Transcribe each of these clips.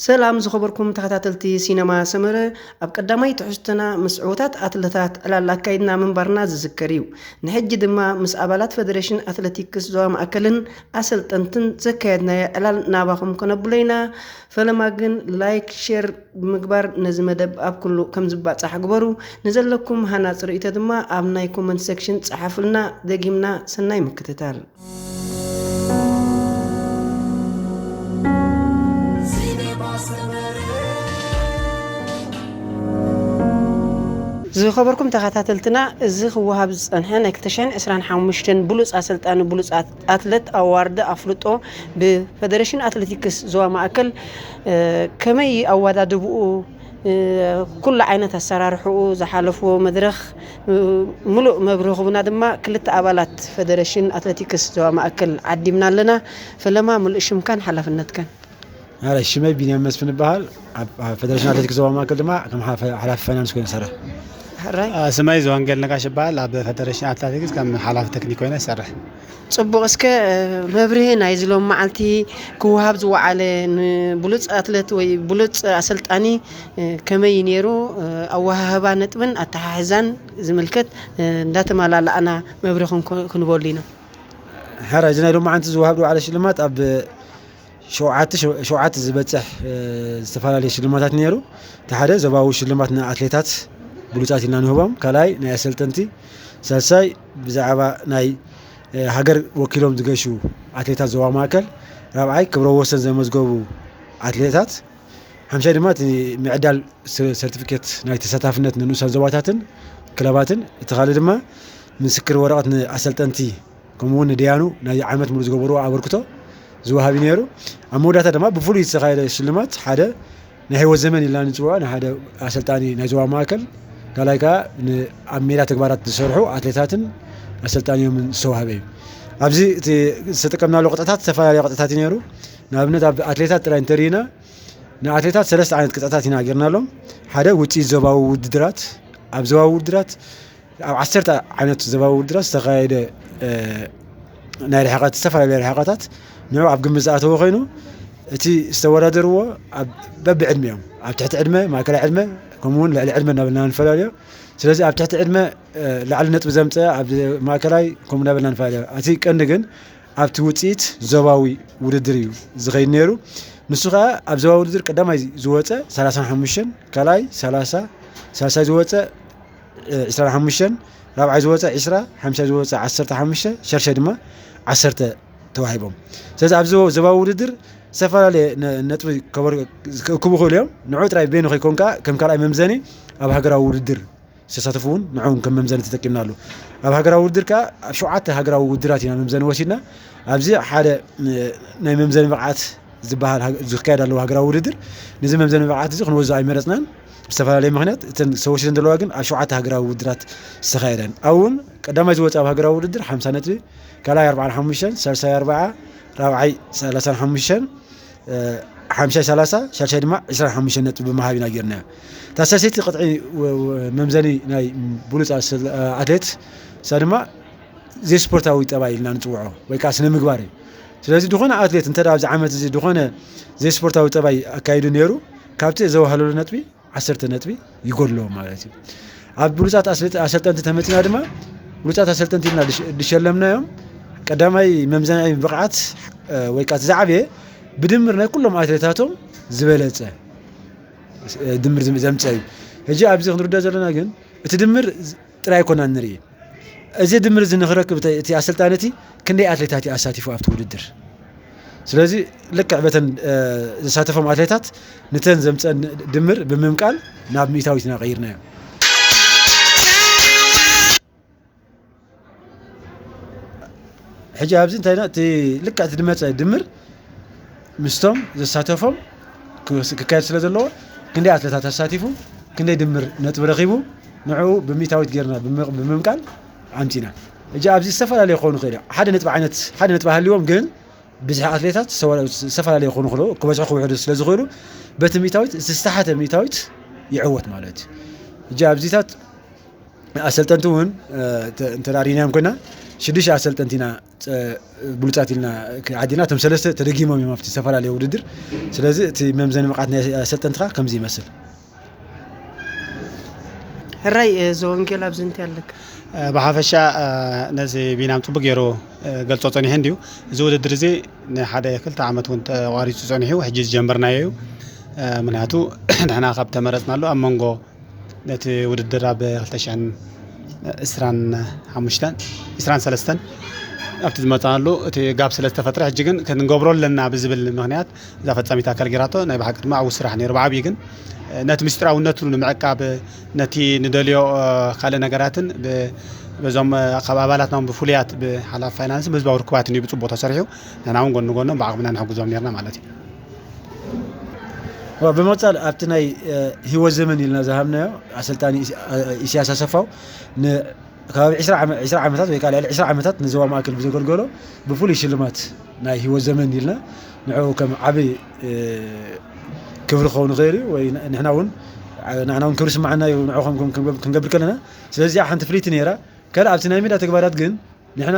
ሰላም ዝኸበርኩም ተኸታተልቲ ሲነማ ሰመረ፣ ኣብ ቀዳማይ ትሕዝቶና ምስ ዕዉታት ኣትለታት ዕላል ኣካይድና ምንባርና ዝዝከር እዩ። ንሕጂ ድማ ምስ ኣባላት ፈደሬሽን ኣትለቲክስ ዞባ ማእከልን ኣሰልጠንትን ዘካየድናዮ ዕላል ናባኹም ከነብሎ ኢና። ፈለማ ግን ላይክ፣ ሼር ብምግባር ነዚ መደብ ኣብ ኩሉ ከም ዝባጻሕ ግበሩ። ንዘለኩም ሃናጺ ርእይቶ ድማ ኣብ ናይ ኮመንት ሴክሽን ጸሓፉልና። ደጊምና ሰናይ ምክትታል። ዝኸበርኩም ተኸታተልትና፣ እዚ ክወሃብ ዝጸንሐ ናይ ክልተ ሽሕን ዕስራን ሓሙሽተን ብሉጽ ኣሰልጣኒ ብሉጽ ኣት-፣ ኣትለት ኣዋርድ ኣፍልጦ ብፈደሬሽን ኣትሌቲክስ ዞባ ማእከል፣ እ፣ ከመይ ኣወዳድብኡ፣ እ፣ ኩሉ ዓይነት ኣሰራርሕኡ፣ ዝሓለፍዎ መድረኽ፣ እ፣ ምሉእ መብርሂ ክቡና ድማ ክልተ ኣባላት ፈደሬሽን ኣትሌቲክስ ዞባ ማእከል ዓዲምና ኣለና። ፈለማ፣ ምሉእ ሽምካን ሓላፍነትካን። ኣረ፣ ሽመይ ቢንያም መስፍን ይበሃል። ኣብ፣ ኣብ ፈደሬሽን ኣትሌቲክስ ዞባ ማእከል ድማ ከም ሓፈ-፣ ሓላፊ ፋይናንስ ኮይነ እሰርሕ። ሕራይ። አ፣ ስመይ ዘወንጌል ነጋሽ ይበሃል። ኣብ ፈደሬሽን ኣትሌቲክስ ከም ሓላፊ ቴክኒክ ኮይነ እሰርሕ። ጽቡቕ። እስከ፣ እ፣ መብርሂ ናይዚ ሎም መዓልቲ ክወሃብ ዝወዓለ ንብሉጽ ኣትለት ወይ ብሉጽ ኣሰልጣኒ፣ እ፣ ከመይ እዩ ነይሩ? እ፣ ኣወሃህባ ነጥብን ኣተሓሕዛን ዝምልከት፣ እ፣ እንዳተመላላእና መብርሂ ክንኮ-፣ ክንበሉ ኢና። ሕራይ፣ እዚ ናይ ሎም መዓልቲ ዝወሃብ ዝወዓለ ሽልማት ኣብ ሸውዓተ፣ ሸው-፣ ሸውዓተ ዝበጽሕ፣ እ፣ ዝተፈላለየ ሽልማታት ነይሩ። እቲ ሓደ ዞባዊ ሽልማት ንኣትሌታት ብሉጻት ኢልና ንህቦም፣ ካልኣይ ናይ ኣሰልጠንቲ፣ ሳልሳይ ብዛዕባ ናይ፣ እ፣ ሃገር ወኪሎም ዝገሹ ኣትሌታት ዞባ ማእከል፣ ራብዓይ ክብረ ወሰን ዘመዝገቡ ኣትሌታት፣ ሓምሻይ ድማ እቲ ምዕዳል ሰ-፣ ሰርቲፊኬት ናይ ተሳታፍነት ንንኡሳን ዞባታትን ክለባትን፣ እቲ ካልእ ድማ ምስክር ወረቐት ንኣሰልጠንቲ ከምኡ እውን ንደያኑ ናይ ዓመት ሙሉእ ዝገበርዎ ኣበርክቶ ዝወሃብ እዩ ነይሩ። ኣብ መወዳእታ ድማ ብፍሉይ ዝተኻየደ ሽልማት ሓደ ናይ ህይወት ዘመን ኢልና ንፅውዖ ንሓደ ኣሰልጣኒ ናይ ዞባ ማእከል፣ ካልኣይ ከዓ ን-፣ ኣብ ሜዳ ተግባራት ዝሰርሑ ኣትሌታትን ኣሰልጣኒዮምን ዝተዋህበ እዩ። ኣብዚ እቲ ዝተጠቀምናሉ ቅጥዕታት ዝተፈላለየ ቅጥዕታት እዩ ነይሩ። ንኣብነት ኣብ ኣትሌታት ጥራይ እንተሪእና ንኣትሌታት ሰለስተ ዓይነት ቅጥዕታት ኢና ጌርናሎም። ሓደ ውፅኢት ዞባዊ ውድድራት፣ ኣብ ዞባዊ ውድድራት ኣብ ዓሰርተ ዓይነት ዞባዊ ውድድራት ዝተኻየደ፣ እ፣ ናይ ርሕቐት፣ ዝተፈላለዩ ርሕቐታት ንዑ ኣብ ግምት ዝኣተወ ኮይኑ፣ እቲ ዝተወዳደርዎ ኣብ በብዕድመ እዮም። ኣብ ትሕቲ ዕድመ፣ ማእከላይ ዕድመ፣ ከምኡ እውን ልዕሊ ዕድመ እናበልና ንፈላለዮ። ስለዚ ኣብ ትሕቲ ዕድመ፣ እ፣ ላዕሊ ነጥቢ ዘምፀ፣ ኣብ ማእከላይ ከምኡ እናበልና ንፈላለዮ። እቲ ቀንዲ ግን ኣብቲ ውፅኢት ዞባዊ ውድድር እዩ ዝኸይድ ነይሩ። ንሱ ኸዓ ኣብ ዞባዊ ውድድር ቀዳማይ ዝወፀ ሰላሳን ሓሙሽተን፣ ካልኣይ ሰላሳ፣ ሳልሳይ ዝወፀ ዒስራን ሓሙሽተን፣ ራብዓይ ዝወፀ ዒስራ፣ ሓምሻይ ዝወፀ ዓሰርተ ሓሙሽተ፣ ሻድሻይ ድማ ዓሰርተ ተዋሂቦም። ስለዚ ኣብዚ ዞባዊ ውድድር ዝተፈላለየ ነ-፣ ነጥቢ ከበሩ-፣ ክእክቡ ይኽእሉ እዮም። ንዑ ጥራይ በይኑ ከይኮንካ ከም ካልኣይ መምዘኒ ኣብ ሃገራዊ ውድድር ዝተሳተፉ እውን ንዕኦም ከም መምዘኒ ተጠቂምናሉ። ኣብ ሃገራዊ ውድድር ከኣ ኣብ ሸውዓተ ሃገራዊ ውድድራት ኢና መምዘኒ ወሲድና። ኣብዚ ሓደ፣ እ፣ ናይ መምዘኒ ብቕዓት ዝበሃል ሃገ-፣ ዝካየድ ኣለዎ ሃገራዊ ውድድር። ነዚ መምዘኒ ብቕዓት እዚ ክንወስዶ ኣይመረጽናን። ብዝተፈላለየ ምኽንያት እተን ዝተወሰደን ዘለዋ ግን ኣብ ሸውዓተ ሃገራዊ ውድድራት ዝተኻየደን። ኣብኡ እውን ቀዳማይ ዝወጽእ ኣብ ሃገራዊ ውድድር ሓምሳ ነጥቢ፣ ካልኣይ ኣርብዓን ሓሙሽተን፣ ሳልሳይ ኣርብዓ፣ ራብዓይ ሰላሳን ሓሙሽተን፣ እ፣ ሓምሻይ ሰላሳ፣ ሻድሻይ ድማ ዒስራን ሓሙሽተን ነጥቢ ብምሃብ ኢና ጌርናዮ። እታ ሳልሰይቲ ቅጥዒ ወ-፣ ወ-፣ መምዘኒ ናይ ብሉጽ ኣሰል-፣ ኣትሌት፣ እሳ ድማ ዘይስፖርታዊ ጠባይ ኢልና ንጽውዖ፣ ወይ ከኣ ስነ ምግባር እዩ። ስለዚ፣ ዝኾነ ኣትሌት እንተ ደኣ ኣብዚ ዓመት እዚ ዝኾነ ዘይስፖርታዊ ጠባይ ኣካይዱ ነይሩ፣ ካብቲ ዘዋህለሉ ነጥቢ፣ ዓሰርተ ነጥቢ ይጎድሎ ማለት እዩ። ኣብ ብሉጻት ኣስልጥ-፣ ኣሰልጠንቲ ተመጺና ድማ፣ ብሉጻት ኣሰልጠንቲ ኢልና ድሽ-፣ ድሸለምናዮም፣ ቀዳማይ መምዘኒ ብቕዓት፣ እ፣ ወይ ከኣ እቲ ዝዓበየ ብድምር ናይ ኩሎም ኣትሌታቶም ዝበለጸ፣ እ፣ ድምር ዝም-፣ ዘምጸ እዩ። ሕጂ ኣብዚ ክንርዳእ ዘለና ግን፣ እቲ ድምር ዝ-፣ ጥራይ ኣይኮናን ንርኢ። እዚ ድምር እዚ ንኽረክብ እቲ፣ እቲ ኣሰልጣኒ እቲ ክንደይ ኣትሌታት እዩ ኣሳቲፉ ኣብቲ ውድድር? ስለዚ ልክዕ በተን፣ እ፣ ዘሳተፎም ኣትሌታት ንተን ዘምፀን ድምር ብምምቃል ናብ ሚእታዊት ኢና ቀይርናዮ። ሕጂ ኣብዚ እንታይ ኢና፣ እቲ ልክዕ እቲ ዝመፀ ድምር ምስቶም ዘሳተፎም ክስ-፣ ክካየድ ስለ ዘለዎ፣ ክንደይ ኣትሌታት ኣሳቲፉ፣ ክንደይ ድምር ነጥቢ ረኺቡ፣ ንዕኡ ብሚእታዊት ጌርና ብምቕ-፣ ብምምቃል ኣምጺና። ሕጂ ኣብዚ ዝተፈላለየ ክኸውን ይኽእል እዩ። ሓደ ነጥቢ ዓይነት፣ ሓደ ነጥቢ ሃልይዎም፣ ግን ብዝሒ ኣትሌታት ዝተወ-፣ ዝተፈላለየ ክኾኑ ይኽእሉ፣ ክበዝሑ ክውሕዱ ስለ ዝኽእሉ፣ በቲ ሚእታዊት፣ እቲ ዝተሓተ ሚእታዊት ይዕወት ማለት እዩ። ሕጂ ኣብዚታት ኣሰልጠንቲ እውን፣ እ፣ ተ-፣ እንተ ደኣ ርኢናዮም ኮይና፣ ሽዱሽተ ኣሰልጠንቲና ብሉፃት ኢልና ዓዲና፣ እቶም ሰለስተ ተደጊሞም እዮም ኣብቲ ዝተፈላለየ ውድድር። ስለዚ እቲ መምዘኒ ብቕዓት ናይ ኣሰልጠንትኻ ከምዚ ይመስል። ሕራይ ዘወንጌል ኣብዚ እንታይ ኣለካ? ብሓፈሻ ነዚ ቢናም ፅቡቅ ገይሩ ገልፆ ፀኒሑ እንድዩ። እዚ ውድድር እዚ ንሓደ ክልተ ዓመት እውን ተቋሪፁ ፀኒሑ፣ ሕጂ ዝጀመርናዮ እዩ። ምክንያቱ ንሕና ካብ ተመረፅናሉ ኣብ መንጎ ነቲ ውድድር ኣብ ክልተ ሽሕን ዕስራን ሓሙሽተን ዕስራን ሰለስተን ኣብቲ ዝመፅናሉ እቲ ጋብ ስለ ዝተፈጥረ፣ ሕጂ ግን ክንገብሮ ኣለና ብዝብል ምክንያት እዛ ፈፃሚት ኣካል ጌራቶ። ናይ ብሓቂ ድማ ዓው ስራሕ ነይሩ ብዓብዩ። ግን ነቲ ምስጢራውነቱ ንምዕቃብ፣ ነቲ ንደልዮ ካልእ ነገራትን በዞም ካብ ኣባላትና ብፍሉያት ብሓላፍ ፋይናንስ ብህዝባዊ ርክባትን እዩ ብፅቡቅ ተሰሪሑ። ንሕና እውን ጎኒ ጎኖም ብዓቕምና ንሕግዞም ነርና ማለት እዩ። ብምቕፃል ኣብቲ ናይ ህይወት ዘመን ኢልና ዝሃብናዮ ኣሰልጣኒ ኢሳያስ ኣሰፋው ከባቢ ዕስራ ዓመታት ወይ ከዓ ልዕሊ ዕስራ ዓመታት ንዞባ ማእከል ብዘገልገሎ ብፍሉይ ሽልማት ናይ ህይወት ዘመን ኢልና ንዕኡ ከም ዓብይ ክብሪ ክኸውን ይኽእል እዩ። ወይ ንሕና እውን ንሕና እውን ክብሪ ስምዓና እዩ ንዕኡ ከም ክንገብር ከለና። ስለዚ ሓንቲ ፍልይቲ ነይራ። ካልእ ኣብቲ ናይ ሜዳ ተግባራት ግን ንሕና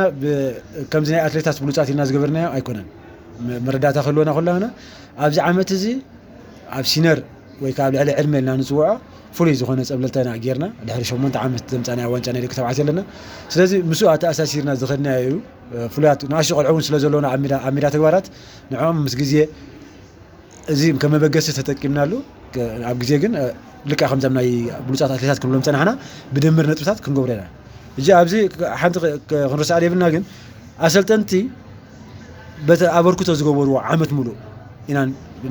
ከምዚ ናይ ኣትሌታት ብሉፃት ኢልና ዝገበርናዮ ኣይኮነን። መረዳእታ ክህልወና ከሎ ንሕና ኣብዚ ዓመት እዚ ኣብ ሲነር ወይ ከዓ ኣብ ልዕሊ ዕድመ ኢልና ንፅውዖ ፍሉይ ዝኾነ ፀብለልታ ኢና ጌርና። ድሕሪ ሸሞንተ ዓመት ዘምፃናዮ ዋንጫ ናይ ደቂ ተባዕትዮ ኣለና። ስለዚ ምስኡ ኣተኣሳሲርና ዝኸድናዮ እዩ። ፍሉያት ንኣሽቱ ቆልዑ እውን ስለ ዘለውና ኣብ ሜዳ ተግባራት ንዕኦም ምስ ግዜ እዚ ከም መበገሲ ተጠቂምናሉ። ኣብ ግዜ ግን ልክዕ ከምዚ ኣብ ናይ ብሉፃት ኣትሌታት ክንብሎም ፀናሕና ብድምር ነጥብታት ክንገብሮ ኢና። እጂ ኣብዚ ሓንቲ ክንርስዓ ዘይብልና ግን ኣሰልጠንቲ በቲ ኣበርክቶ ዝገበርዎ ዓመት ሙሉእ ኢና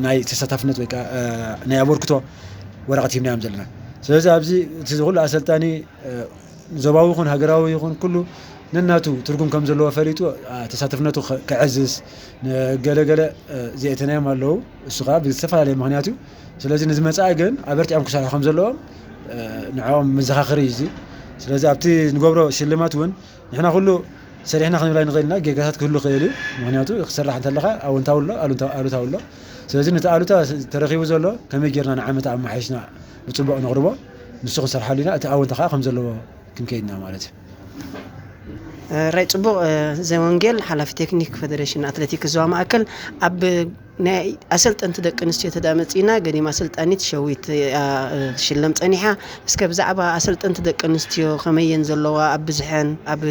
ናይ ተሳታፍነት ወይ ከዓ ናይ ኣበርክቶ ወረቐት ሂብናዮም ዘለና። ስለዚ ኣብዚ እቲ ኩሉ ኣሰልጣኒ ዞባዊ ይኹን ሃገራዊ ይኹን ኩሉ ነናቱ ትርጉም ከም ዘለዎ ፈሊጡ ተሳትፍነቱ ከዕዝዝ ገለገለ ዘእተናዮም ኣለዉ። እሱ ከዓ ብዝተፈላለየ ምክንያት እዩ። ስለዚ ንዝመፅኣ ግን ኣበርቲዖም ክሰርሑ ከም ዘለዎም ንዕኦም መዘኻኸሪ እዩ እዚ። ስለዚ ኣብቲ ንገብሮ ሽልማት እውን ንሕና ኩሉ ሰሪሕና ክንብል ኣይንኽእል ኢና። ጌጋታት ክህሉ ይኽእል እዩ። ምክንያቱ ክሰራሕ እንተለካ ኣወንታዊ ኣሎ፣ ኣሉታዊ ኣሎ። ስለዚ ነቲ ኣሉታ ተረኺቡ ዘሎ ከመይ ጌርና ንዓመት ኣመሓይሽና ብፅቡቕ ነቕርቦ፣ ንሱ ክንሰርሓሉ ኢና። እቲ ኣወንታ ከዓ ከም ዘለዎ ክንከይድ ኢና ማለት እዩ። ራይ ፅቡቕ። ዘወንጌል ሓላፊ ቴክኒክ ፌደሬሽን ኣትሌቲክስ ዞባ ማእከል፣ ኣብ ናይ ኣሰልጠንቲ ደቂ ኣንስትዮ ተዳ መፂና፣ ገዲም ኣሰልጣኒት ሸዊት እያ ትሽለም ፀኒሓ። እስከ ብዛዕባ ኣሰልጠንቲ ደቂ ኣንስትዮ ከመየን ዘለዋ ኣብ ብዝሐን ኣብ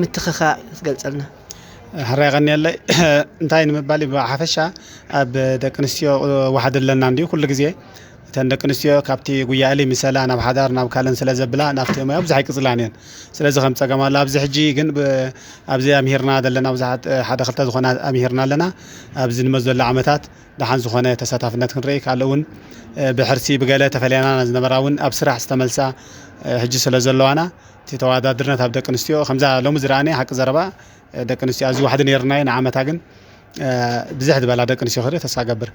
ምትኽኻእ ክትገልፀልና? ሕራይ ቀኒየለይ። እንታይ ንምባል እዩ፣ ብሓፈሻ ኣብ ደቂ ኣንስትዮ ዋሕዲ ኣለና እንድዩ ኩሉ ግዜ። እተን ደቂ ኣንስትዮ ካብቲ ጉያ እሊ ምሰላ ናብ ሓዳር ናብ ካልእን ስለ ዘብላ ናብቲ ሞያ ብዙሕ ኣይቅፅላን እየን። ስለዚ ከም ፀገም ኣሎ። ኣብዚ ሕጂ ግን ኣብዚ ኣምሂርና ዘለና ብዙሓት ሓደ ክልተ ዝኾና ኣምሂርና ኣለና። ኣብዚ ንመፅ ዘሎ ዓመታት ደሓን ዝኾነ ተሳታፍነት ክንርኢ፣ ካልእ እውን ብሕርሲ ብገለ ተፈለያና ዝነበራ እውን ኣብ ስራሕ ዝተመልሳ ሕጂ ስለ ዘለዋና እቲ ተወዳድርነት ኣብ ደቂ ኣንስትዮ ከምዛ ሎሚ ዝረኣኒ ሓቂ ዘረባ ደቂ ኣንስትዮ ኣዝዩ ዋሕዲ ነይርና እዩ። ንዓመታ ግን ብዝሕ ዝበላ ደቂ ኣንስትዮ ክርኢ ተስፋ ገብር።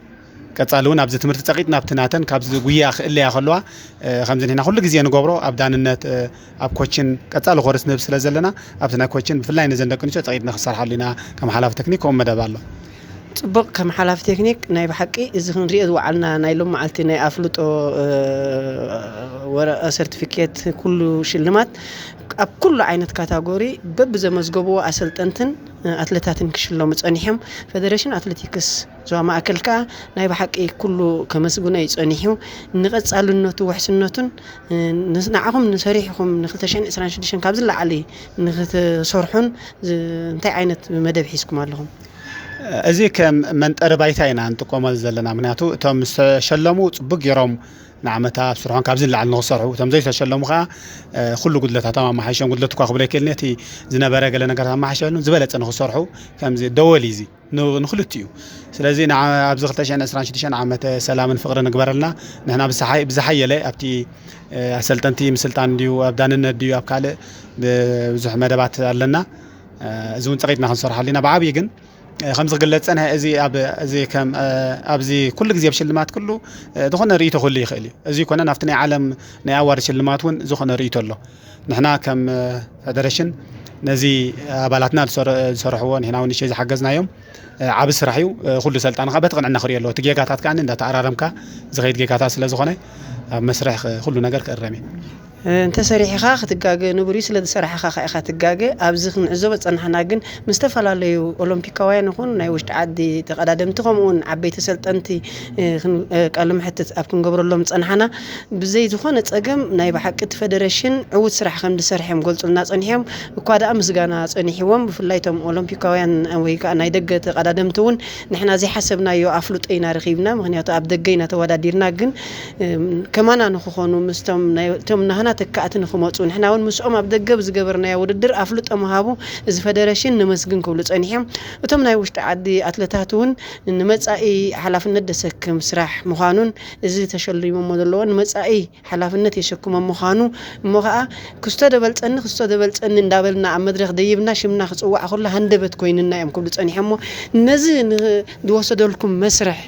ቀፃሊ እውን ኣብዚ ትምህርቲ ፀቂጥ ናብቲ ናተን ካብዚ ጉያ ክእለያ ከለዋ ከምዚ ንሕና ኩሉ ግዜ ንገብሮ ኣብ ዳንነት ኣብ ኮችን ቀፃሊ ኮርስ ንህብ ስለ ዘለና ኣብቲ ናይ ኮችን ብፍላይ ነዘን ደቂ ኣንስትዮ ፀቂጥና ክሰርሓሉ ኢና። ከም ሓላፊ ቴክኒክ ከምኡ መደብ ኣሎ። ፅቡቕ። ከም ሓላፊ ቴክኒክ ናይ ብሓቂ እዚ ክንሪኦ ዝወዓልና ናይ ሎም መዓልቲ ናይ ኣፍልጦ ወረቐ ሰርቲፊኬት ኩሉ ሽልማት ኣብ ኩሉ ዓይነት ካታጎሪ በብዘመዝገብዎ ኣሰልጠንትን ኣትለታትን ክሽለሙ ፀኒሖም። ፌደሬሽን ኣትሌቲክስ ዞባ ማእከል ከዓ ናይ ብሓቂ ኩሉ ከመስግኖ እዩ ፀኒሑ። ንቐፃልነቱ ውሕስነቱን ንዓኹም ንሰሪሕኹም ን ክልተ ሽሕን ዕስራን ሽዱሽተን ካብ ዝለዓሊ ንክትሰርሑን እንታይ ዓይነት መደብ ሒዝኩም ኣለኹም? እዚ ከም መንጠሪ ባይታ ኢና ንጥቀመሉ ዘለና። ምክንያቱ እቶም ዝተሸለሙ ፅቡቅ ገይሮም ንዓመታ ኣብ ስርሖም ካብዚ ንላዕሊ ንክሰርሑ፣ እቶም ዘይተሸለሙ ከዓ ኩሉ ጉድለታቶም ኣመሓይሾም፣ ጉድለት እኳ ክብሎ ይክእልኒ፣ እቲ ዝነበረ ገለ ነገራት ኣመሓይሸሉ ዝበለፀ ንክሰርሑ ከምዚ ደወል እዩ እዚ ንክልቲኡ። ስለዚ ኣብዚ ክልተ ሽሕን ዕስራን ሽዱሽተን ዓመተ ሰላምን ፍቅርን ንግበረልና። ንሕና ብዝሓየለ ኣብቲ ኣሰልጠንቲ ምስልጣን ድዩ ኣብ ዳንነት ድዩ ኣብ ካልእ ብዙሕ መደባት ኣለና። እዚ እውን ፀቂጥና ክንሰርሓሉ ኢና። ብዓብዪ ግን ከምዚ ክግለፅ ፀንሐ እዚ ኣብዚ ኩሉ ግዜ ኣብ ሽልማት ኩሉ ዝኾነ ርእይቶ ክህሉ ይኽእል እዩ። እዚ ይኮነ ናብቲ ናይ ዓለም ናይ ኣዋርድ ሽልማት እውን ዝኾነ ርእይቶ ኣሎ። ንሕና ከም ፌደሬሽን ነዚ ኣባላትና ዝሰርሕዎ ንሕና እውን ንሸ ዝሓገዝናዮም ዓቢ ስራሕ እዩ። ኩሉ ሰልጣን ከዓ በቲ ቅንዕና ክሪኦ ኣለዎ። እቲ ጌጋታት ከዓ እንዳተኣራረምካ ዝኸይድ ጌጋታት ስለ ዝኾነ ኣብ መስርሕ ኩሉ ነገር ክእረም እዩ። እንተ ሰሪሕኻ ክትጋገ፣ ንብሩይ ስለ ዝሰራሕኻ ከ ኢኻ ትጋገ። ኣብዚ ክንዕዘቦ ዝጸናሕና ግን ምስ ዝተፈላለዩ ኦሎምፒካውያን ይኹን ናይ ውሽጢ ዓዲ ተቐዳደምቲ ከምኡውን ዓበይቲ ሰልጠንቲ ቃለ መሕትት ኣብ ክንገብረሎም ዝጸናሕና ብዘይ ዝኾነ ጸገም ናይ ብሓቂ እቲ ፈደረሽን ዕዉት ስራሕ ከም ዝሰርሐ እዮም ገልጹልና ጸኒሖም። እኳ ደኣ ምስጋና ጸኒሕዎም፣ ብፍላይ እቶም ኦሎምፒካውያን ወይ ከዓ ናይ ደገ ተቐዳደምቲ እውን ንሕና ዘይሓሰብናዮ ኣፍልጦ ኢና ረኺብና። ምክንያቱ ኣብ ደገ ኢና ተወዳዲርና፣ ግን ከማና ንክኾኑ ምስቶም እቶም ናህና ተካእቲ ንክመፁ ንሕና እውን ምስኦም ኣብ ደገ ብዝገበርናዮ ውድድር ኣፍልጦ ምሃቡ እዚ ፈደረሽን ነመስግን ክብሉ ፀኒሖም። እቶም ናይ ውሽጢ ዓዲ ኣትለታት እውን ንመፃኢ ሓላፍነት ደሰክም ስራሕ ምዃኑን እዚ ተሸሊሞሞ ዘለዎ ንመፃኢ ሓላፍነት የሸክሞም ምዃኑ እሞ ከዓ ክስቶ ደበልፀኒ ክስቶ ደበልፀኒ እንዳበልና ኣብ መድረክ ደይብና ሽምና ክፅዋዕ ከሎ ሃንደበት ኮይንና እዮም ክብሉ ፀኒሖሞ። ነዚ ዝወሰደልኩም መስርሕ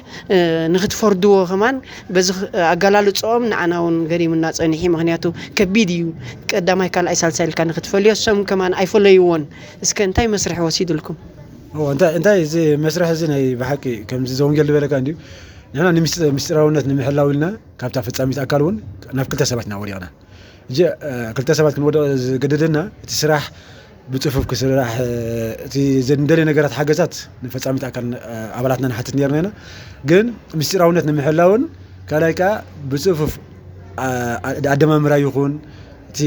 ንክትፈርድዎ ከማን በዚ ኣገላልፅኦም ንዓና እውን ገሪምና ፀኒሒ። ምክንያቱ ከቢድ እዩ። ቀዳማይ ካልኣይ ሳልሳይ ኢልካ ንክትፈልዮ እሶም ከማን ኣይፈለይዎን። እስከ እንታይ መስርሕ ወሲድልኩም? እንታይ እዚ መስርሕ እዚ ናይ ብሓቂ ከምዚ ዘወንጌል ዝበለካ እንዲዩ። ንሕና ንምስጢራውነት ንምሕላው ኢልና ካብታ ፈፃሚት ኣካል እውን ናብ ክልተ ሰባት ኢና ወዲቕና። እጂ ክልተ ሰባት ክንወድቕ ዝገደደና እቲ ስራሕ ብፅፉፍ ክስራሕ፣ እቲ ዘንደልዮ ነገራት ሓገዛት ንፈፃሚት ኣካል ኣባላትና ንሓትት ነርና ኢና። ግን ምስጢራውነት ንምሕላውን ካልኣይ ከዓ ብፅፉፍ ኣደማምራ ይኹን እቲ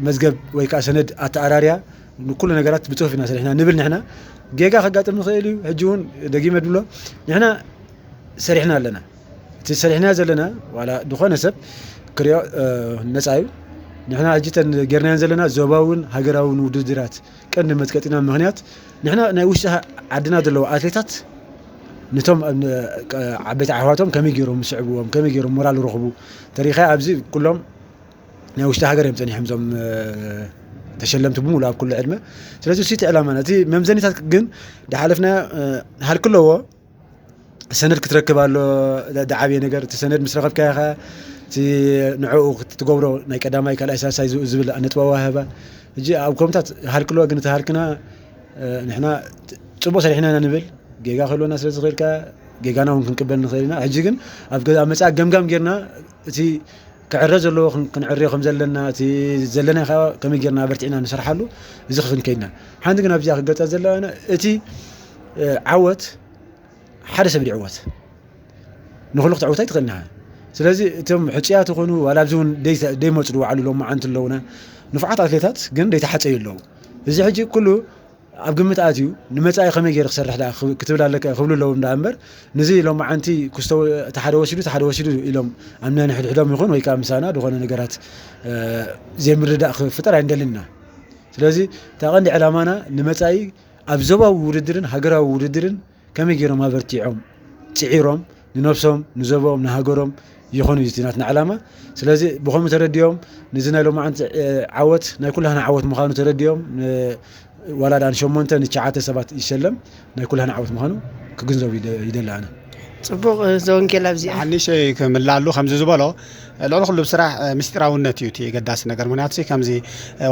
መዝገብ ወይ ከዓ ሰነድ ኣተኣራርያ ንኩሉ ነገራት ብፅሑፍ ኢና ሰሪሕና ንብል ንሕና። ጌጋ ከጋጥም ይኽእል እዩ። ሕጂ እውን ደጊመ ድብሎ ንሕና ሰሪሕና ኣለና። እቲ ሰሪሕና ዘለና ዋላ ዝኾነ ሰብ ክሪኦ ነፃ እዩ። ንሕና ሕጂ ተን ጌርናዮን ዘለና ዞባውን ሃገራውን ውድድራት ቀንዲ መጥቀጢና ምክንያት ንሕና ናይ ውሽጢ ዓድና ዘለዉ ኣትሌታት ነቶም ዓበይቲ ኣሕዋቶም ከመይ ገይሮም ምስዕብዎም ከመይ ገይሮም ሞራል ረኽቡ ተሪኻ ኣብዚ ኩሎም ናይ ውሽጢ ሃገር እዮም ጸኒሖም እዞም ተሸለምቲ ብምሉእ ኣብ ኩሉ ዕድመ። ስለዚ እሱ እቲ ዕላማና። እቲ መምዘኒታት ግን ድሓለፍና ሃልኪ ኣለዎ። ሰነድ ክትረክብ ኣሎ። ዝዓበየ ነገር እቲ ሰነድ ምስ ረኸብካዮ ኸ እቲ ንዕኡ ክትገብሮ ናይ ቀዳማይ ካልኣይ ሳልሳይ ዝብል ነጥቢ ኣዋህባ። ሕጂ ኣብ ኮምታት ሃልኪ ኣለዎ ግን እቲ ሃልክና ንሕና ጽቡቕ ሰሪሕና ኢና ንብል። ጌጋ ክህልወና ስለ ዝኽእል ከ ጌጋና እውን ክንቅበል ንኽእል ኢና። ሕጂ ግን ኣብ መጻኢ ገምጋም ጌርና እቲ ክዕረ ዘለዎ ክንዕርዮ ከም ዘለና እቲ ዘለና ከዓ ከመይ ጌርና ኣበርቲዕና ንሰርሓሉ እዚ ክንከይድና ሓንቲ ግን ኣብዚኣ ክገልፃ ዘለዋና እቲ ዓወት ሓደ ሰብ ይዕወት ንኩሉ ክትዕወት ኣይትኽእልና። ስለዚ እቶም ሕፅያት ይኾኑ ዋላ ኣብዚ እውን ደይመፁ ዝወዓሉ ሎም መዓንቲ ኣለውና ንፉዓት ኣትሌታት ግን ደይተሓፀዩ ኣለዉ። እዚ ሕጂ ኩሉ ኣብ ግምት ኣትዩ ንመጻኢ ከመይ ገይረ ክሰርሕ ደኣ ክትብል ኣለካ ክብሉ ኣለዎም ደኣ እምበር ንዚ ሎም መዓንቲ ክስቶ እቲ ሓደ ወሲዱ እቲ ሓደ ወሲዱ ኢሎም ኣብ ነንሕድሕዶም ይኹን ወይ ከዓ ምሳና ዝኾነ ነገራት ዘይምርዳእ ክፍጠር ኣይንደልን ኢና። ስለዚ እታ ቀንዲ ዕላማና ንመጻኢ ኣብ ዞባዊ ውድድርን ሃገራዊ ውድድርን ከመይ ገይሮም ኣበርቲዖም ፅዒሮም ንነብሶም ንዞቦም ንሃገሮም ይኾኑ እዩ ናትና ዕላማ። ስለዚ ብኸምኡ ተረዲኦም ንዚ ናይ ሎማዓንቲ ዓወት ናይ ኩላህና ዓወት ምዃኑ ተረዲኦም ዋላ ደኣ ንሸሞንተ ንትሽዓተ ሰባት ይሸለም ናይ ኩላህና ዓወት ምዃኑ ክግንዘቡ ይደሊ ኣነ። ፅቡቕ ዘወንጌል ኣብዚኣ ሓንሸይ ክምላሉ ከምዚ ዝበሎ ልዕሊ ኩሉ ብስራሕ ምስጢራውነት እዩ እቲ ገዳሲ ነገር ምክንያቱ ከምዚ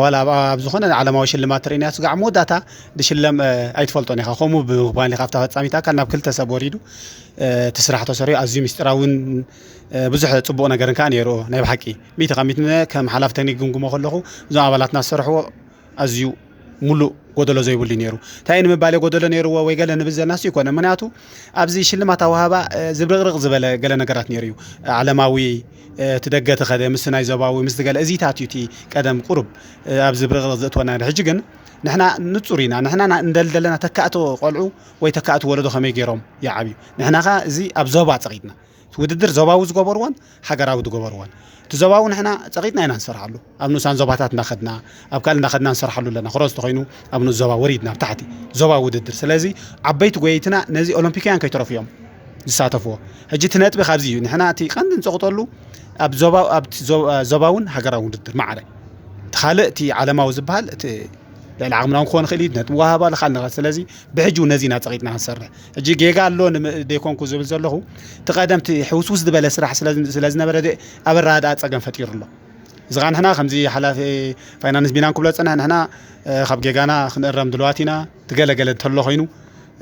ዋላ ኣብ ዝኾነ ዓለማዊ ሽልማት ትርእናዮ ስጋዕ መወዳእታ ዝሽለም ኣይትፈልጦን ኢኻ። ከምኡ ብምባል ካብታ ፈጻሚት ኣካል ናብ ክልተ ሰብ ወሪዱ እቲ ስራሕ ተሰሪሑ ኣዝዩ ምስጢራውን ብዙሕ ፅቡቕ ነገርን ከዓ ነይሩ። ናይ ብሓቂ ሚእቲ ካብ ሚእቲ ከም ሓላፊ ቴክኒክ ግምግሞ ከለኹ እዞም ኣባላትና ዝሰርሕዎ ኣዝዩ ሙሉእ ጎደሎ ዘይብሉ ነይሩ። እንታይ ንምባል ጎደሎ ነይርዎ ወይ ገለ ንብል ዘለና ሱ ይኮነ። ምክንያቱ ኣብዚ ሽልማት ኣወሃባ ዝብርቕርቕ ዝበለ ገለ ነገራት ነይሩ እዩ። ዓለማዊ እቲ ደገ ተኸደ ምስ ናይ ዞባዊ ምስ ገለ እዚታት እዩ እቲ ቀደም ቁሩብ ኣብዚ ብርቕርቕ ዘእትወና ነይሩ። ሕጂ ግን ንሕና ንጹር ኢና። ንሕና እንደልደለና ተካእቶ ቆልዑ ወይ ተካእቲ ወለዶ ከመይ ገይሮም ይዓብዩ። ንሕና ኸኣ እዚ ኣብ ዞባ ጸቒጥና ውድድር ዞባዊ ዝገበርዎን ሃገራዊ ዝገበርዎን እቲ ዞባዊ ንሕና ጸቒጥና ኢና ንሰርሓሉ። ኣብ ንኡሳን ዞባታት እናኸድና ኣብ ካልእ እናኸድና ንሰርሓሉ ኣለና። ክሮስ ተኾይኑ ኣብ ንኡስ ዞባ ወሪድና ኣብ ታሕቲ ዞባዊ ውድድር። ስለዚ ዓበይቲ ጎየይትና ነዚ ኦሎምፒካውያን ከይተረፉ እዮም ዝሳተፍዎ። ሕጂ እቲ ነጥቢ ካብዚ እዩ። ንሕና እቲ ቀንዲ ንጸቕጠሉ ኣብ ዞባ ኣብቲ ዞባውን ሃገራዊ ውድድር ማዕረ እቲ ካልእ እቲ ዓለማዊ ዝበሃል እቲ ልዕሊ ዓቕምና እውን ክኾን ይኽእል እዩ ነጥቢ ዋሃባ ልኻል ነገር ስለዚ ብሕጂ እውን ነዚ ኢና ጸቒጥና ክንሰርሕ ሕጂ ጌጋ ኣሎ ደይኮንኩ ዝብል ዘለኹ እቲ ቀደም እቲ ሕውስውስ ዝበለ ስራሕ ስለ ዝነበረ ኣብ ኣረዳድኣ ጸገም ፈጢሩ ኣሎ እዚ ከዓ ንሕና ከምዚ ሓላፊ ፋይናንስ ቢና ንክብሎ ዝጸናሕ ንሕና ካብ ጌጋና ክንእረም ድልዋት ኢና ትገለገለ እንተሎ ኮይኑ